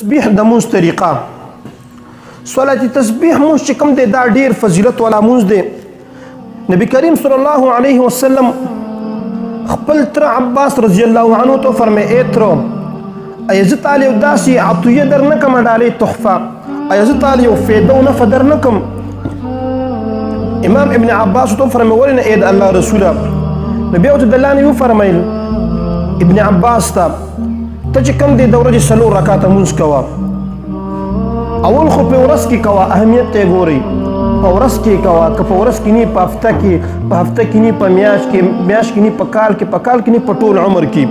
تسبیح د مونځ طریقه. صلات تسبیح مونځ چې کوم دی دا ډیر فضیلت والا مونځ دی. نبی کریم صلی الله علیه وسلم خپل تر عباس رضی الله عنه ته فرمایي، ای تره، ایا زه تاله یو داسې عطیه در نه کوم، ډالۍ تحفه، ایا زه تاله یو فایده او نفع در نه کوم؟ امام ابن عباس ته فرمایي، ولې نه ای د الله رسوله؟ نو بیا ورته د الله نه وفرمیل ابن عباس ته، ته چې کوم دی د ورځې څلور رکعته مونځ کوه، اول خو په ورځ کې کوه، اهمیت ته یې ګورئ، په ورځ کې کوه، که په ورځ کې نه په هفته کې، په هفته کې نه په میاشت کې، میاشت کې نه په کال کې، په کال کې نه په ټول عمر کې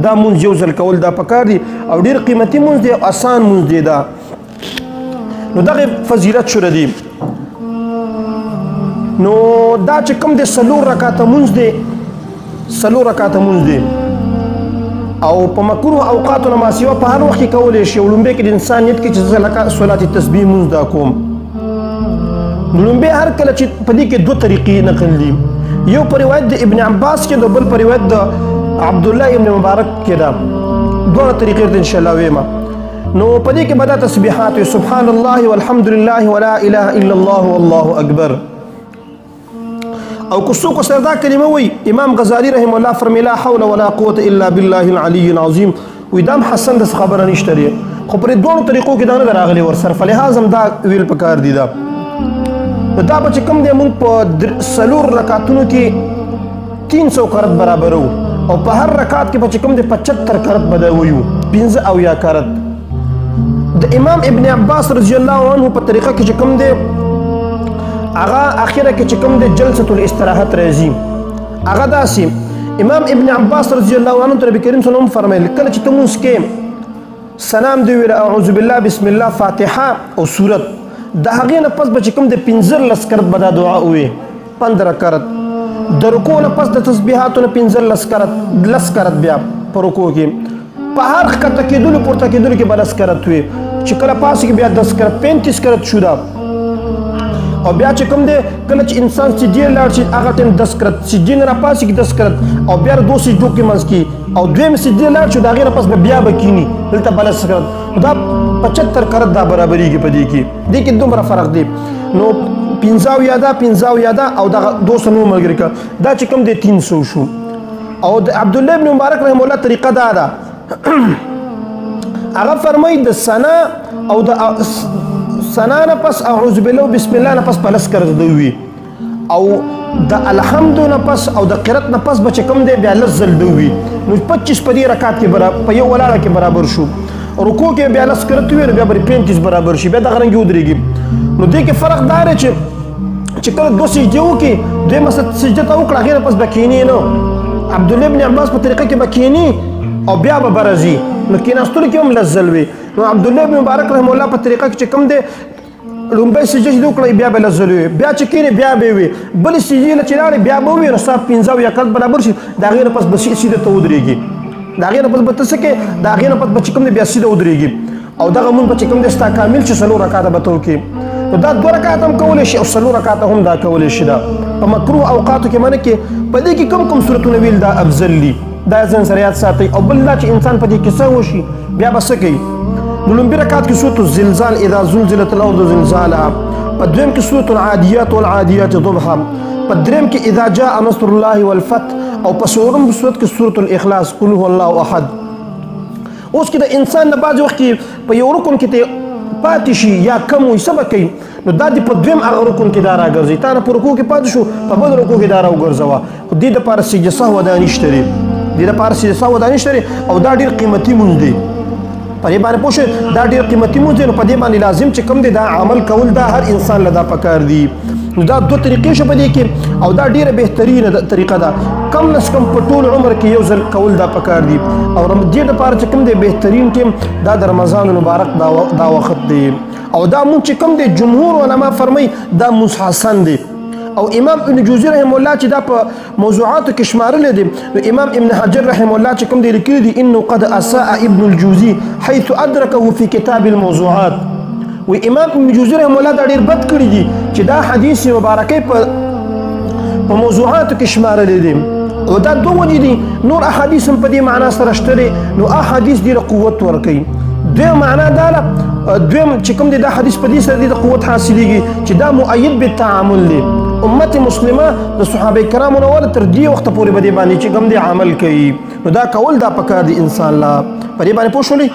دا مونځ یو ځل کول دا پکار دی، او ډېر قیمتي مونځ دی او اسان مونځ دی دا. نو دغه فضیلت شو دی. نو دا چې کوم دی څلور رکعته مونځ دی، څلور رکعته مونځ دی، او په مکروه اوقاتو نه ماسیوه په هر وخت کې کولی شي. لومبی کې د انسان نیت کې چې زه لکه صلات تسبیح مونځ دا کوم، نو لومبی هر کله چې په دې کې دوه طریقې نقل دي، یو په روایت د ابن عباس کې ده، بل په روایت د عبدالله ابن مبارک کې ده. دواړه طریقې ورته انشاءالله ویم. نو په دې کې به دا تسبیحات وي، سبحان الله والحمد لله ولا اله الا الله والله اکبر. او که څوک سره دا کلمه وایي، امام غزالي رحمه الله فرمایي لا حول ولا قوة الا بالله العلي العظیم، وایي دا هم حسن داسې خبره نشته دی، خو پرې دواړو طریقو کې دا نه ده راغلې ورسره، فلهذا هم دا ویل پکار دي. دا نو دا به چې کوم دی موږ په څلور رکعتونو کې 300 کرت برابرو، او په هر رکعت کې به چې کوم دی 75 کرت به دا ویو، 75 کرت. د امام ابن عباس رضی الله عنه په طریقه کې چې کوم دی هغه اخره کې چې کوم دی جلسة الاستراحت راځي، هغه داسې امام ابن عباس رضی الله عنه ته نبی کریم صلی الله علیه وسلم فرمایل، کله چې ته مونځ کې سلام دی ویل، اعوذ بالله بسم الله فاتحه او سورت، د هغې نه پس به چې کوم دی 15 کرت به دا دعا ووایې، 15 کرت. د رکوع نه پس د تسبیحاتو نه 15 کرت، 10 کرت بیا په رکوع کې، په هر ښکته کېدلو پورته کېدلو کې به 10 کرت وي، چې کله پاسې کې بیا 10 کرت، 35 کرت شو دا. او بیا چې کوم دی کله چې انسان سجدې لاړ شي هغه ټایم 10 کرت، سجدې نه راپاڅي کې 10 کرت، او بیا دوه سجدو کې منځ کې، او دویم سجدې لاړ شو د هغې نه پس به بیا به کیني دلته به 10 کرت، دا 75 کرت دا برابرېږي په دې کې، دې کې دومره فرق دی. نو 75 دا 75 دا او دغه 200 نور ملګري که دا چې کوم دی 300 شو. او د عبدالله ابن مبارک رحمه الله طریقه دا ده، هغه فرمایي د ثنا او د ثنا نه پس اعوذ بالله بسم الله نه پس په 10 کرت دی وي، او د الحمد نه پس او د قرت نه پس به چې کوم دی بیا 10 ځل دی وي. نو 25 په دې رکعت کې په یو ولاړه کې برابر شو، رکوع کې بیا 10 کرت وي، نو بیا به 35 برابر شي، بیا دغه رنګ ودرېږي. نو دې کې فرق دا دی چې کله دوه سجدې وکړي، دویمه سجده ته وکړه، هغې نه پس به کښېني نه، عبدالله ابن عباس په طریقه کې به کښېني او بیا به برځي، نو کښېناستلو کې هم 10 ځل وي. نو عبدالله ابن مبارک رحمه الله په طریقه کې چې کوم دی لومبۍ سجده چې وکړه بیا به 10 ځل وي، بیا چې کښېني بیا به وي، بلې سجدې له چې لاړې بیا به وي، نو ستا 75 کرت برابر شي، د هغې نه پس به سیده ته ودرېږي، د هغې نه پس به ته څه کوې، د هغې نه پس به چې کوم دی بیا سیده ودرېږي، او دغه مونځ به چې کوم دی ستا کامل شي، څلور رکعته به ته وکړې. نو دا دوه رکعته هم کولی شي او څلور رکعته هم دا کولی شي. دا په مکروه اوقاتو کې منه کې په دې کې کوم کوم سورتونه ویل دا افضل دي، دا ځان سره یاد ساتئ. او بل دا چې انسان په دې کې سهو شي بیا به څه کوي؟ نو لومبي رکعت کې سورة الزلزال اذا زلزلت الارض زلزالها، په دویم کې سورة العادیات والعادیات ضبحا، په دریم کې اذا جاء نصر الله والفتح، او په څلورم سورت کې سورة الاخلاص قل هو الله احد. اوس کې د انسان نه بعضې وخت کې په یو رکن کې ته پاتې شي یا کم وي، څه به کوي؟ نو دا دې په دویم هغه رکن کې دا راګرځي، تا نه په رکوع کې پاتې شو په بل رکوع کې دا راوګرځوه، خو دې دپاره سجده سهوه دا نشته دی، دې دپاره سجده سهوه دا نشته دی، او دا ډېر قیمتي مونځ دی. په دې باندې پوه شئ، دا ډېر قیمتي مونځ دی، نو په دې باندې لازم چې کوم دی دا عمل کول دا هر انسان له دا پکار دی. نو دا دوه طریقې شو په دې کې، او دا ډېره بهترینه طریقه ده، کم نه کم په ټول عمر کې یو ځل کول دا پکار دی. او دې دپاره چې کوم دی بهترین ټیم دا د رمضان المبارک دا وخت دی. او دا مونځ چې کوم دی جمهور علما فرمایي دا مونځ حسن دی. او امام ابن جوزي رحمه الله چې دا په موضوعاتو کې شمارلی دی، نو امام ابن حجر رحمه الله چې کوم دی لیکلي دي انه قد اساء ابن الجوزي حيث ادرکه في کتاب الموضوعات. و امام ابن جوزي رحمه الله دا ډېر بد کړي دي چې دا حدیث مبارکۍ په موضوعاتو کې شمارلی دی. او دا دوه وجې دي، نور احادیث هم په دې معنا سره شته دی، نو احادیث دې له قوت ورکوي. دویم معنا دا ده، دویم چې کوم دی دا حدیث په دې سره دی د قوت حاصلېږي چې دا مؤید بالتعامل دی. امت مسلمه د صحابه کرامو نه ول تر دې وخته پورې به دې باندې چې کوم دی عمل کوي، نو دا کول دا پکار دی انسان لا. په دې باندې پوه شولې؟